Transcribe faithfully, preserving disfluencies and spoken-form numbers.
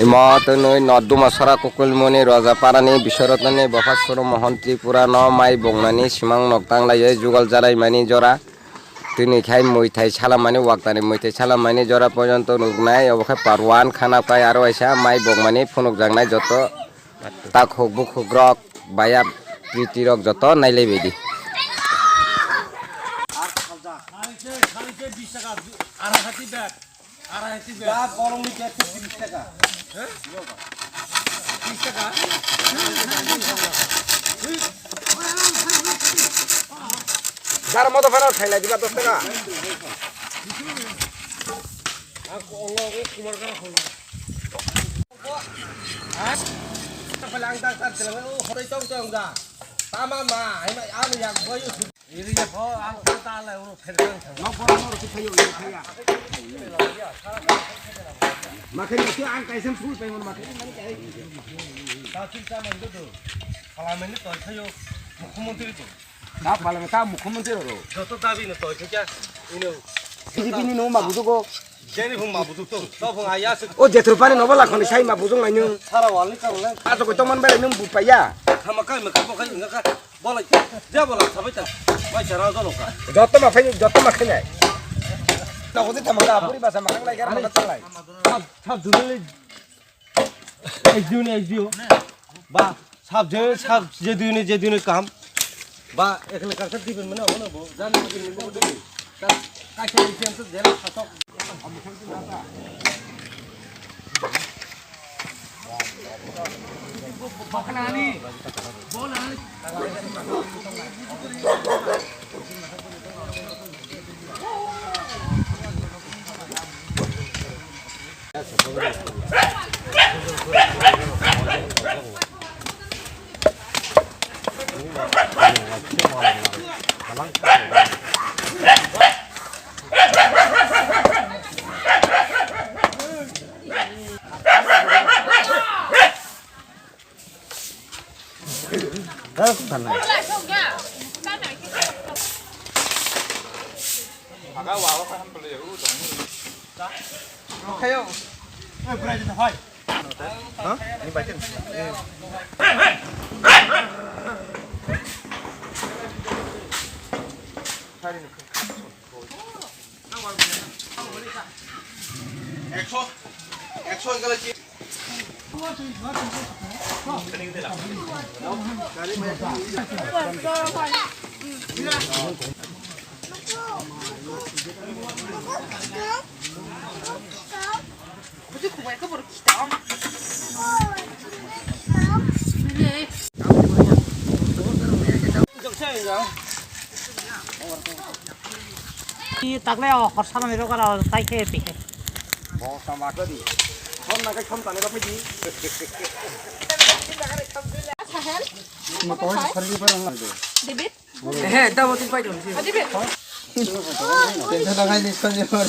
Imo twnwi Norduma Sora Kukulmuni Roja Parani Biswarotnani Bopha Suru Mohon Tripura no mai bongmani simang nok tanglaiwi jugal jalaimani jora. Tini khai muithai salamani waktani muithai salamani jora pojonto nuknai, obo khe Parwan khana kai aro waisa mai bongmani phunukjaknai joto. Takhuk bukhukrok, bayap pritirok joto nailaibaidi. Jar moto phano khailai diba dos taka. Makhai ni ang kaisa phul pai mon makhai ni mani kai. Ta pala ta mukhyamantri ro. Joto dabi no toi thikya. Ino. B J P ni no ma bujugo. Jeni phung ma bujuk tong. To phung aya se. O jetur pani no bala khoni sai ma bujung nai nung. Sara wal ni kang le. Aso ko to man bala nung bu paya. Khama kai ma kai bo khai nga ka. Bola. Ja bola sabai ta. Bai sara jono ka. Joto ma phai joto ma khainai. Na ko de tama ka puri basa ma kang lai gar ma ka lai. Sab dudale. Ek dune ek dio. Ba, sab je, sab je dune, je dune kam. Ba, ekle kar kar diben mane, hono bo, jan diben mane, bo diben. Ta, ka khe diben to jera khatok. Baknani, bolani. Ekso, ekso gala chi. Ni taklai o khorsa mani rok aro tai khe twi khe. Bo sama khe di. Khom na khe khom tani rok di. Sahel. Mo to khari par na de. David. He, da bo tin pai don. David. Tension na khai ni sonje mar.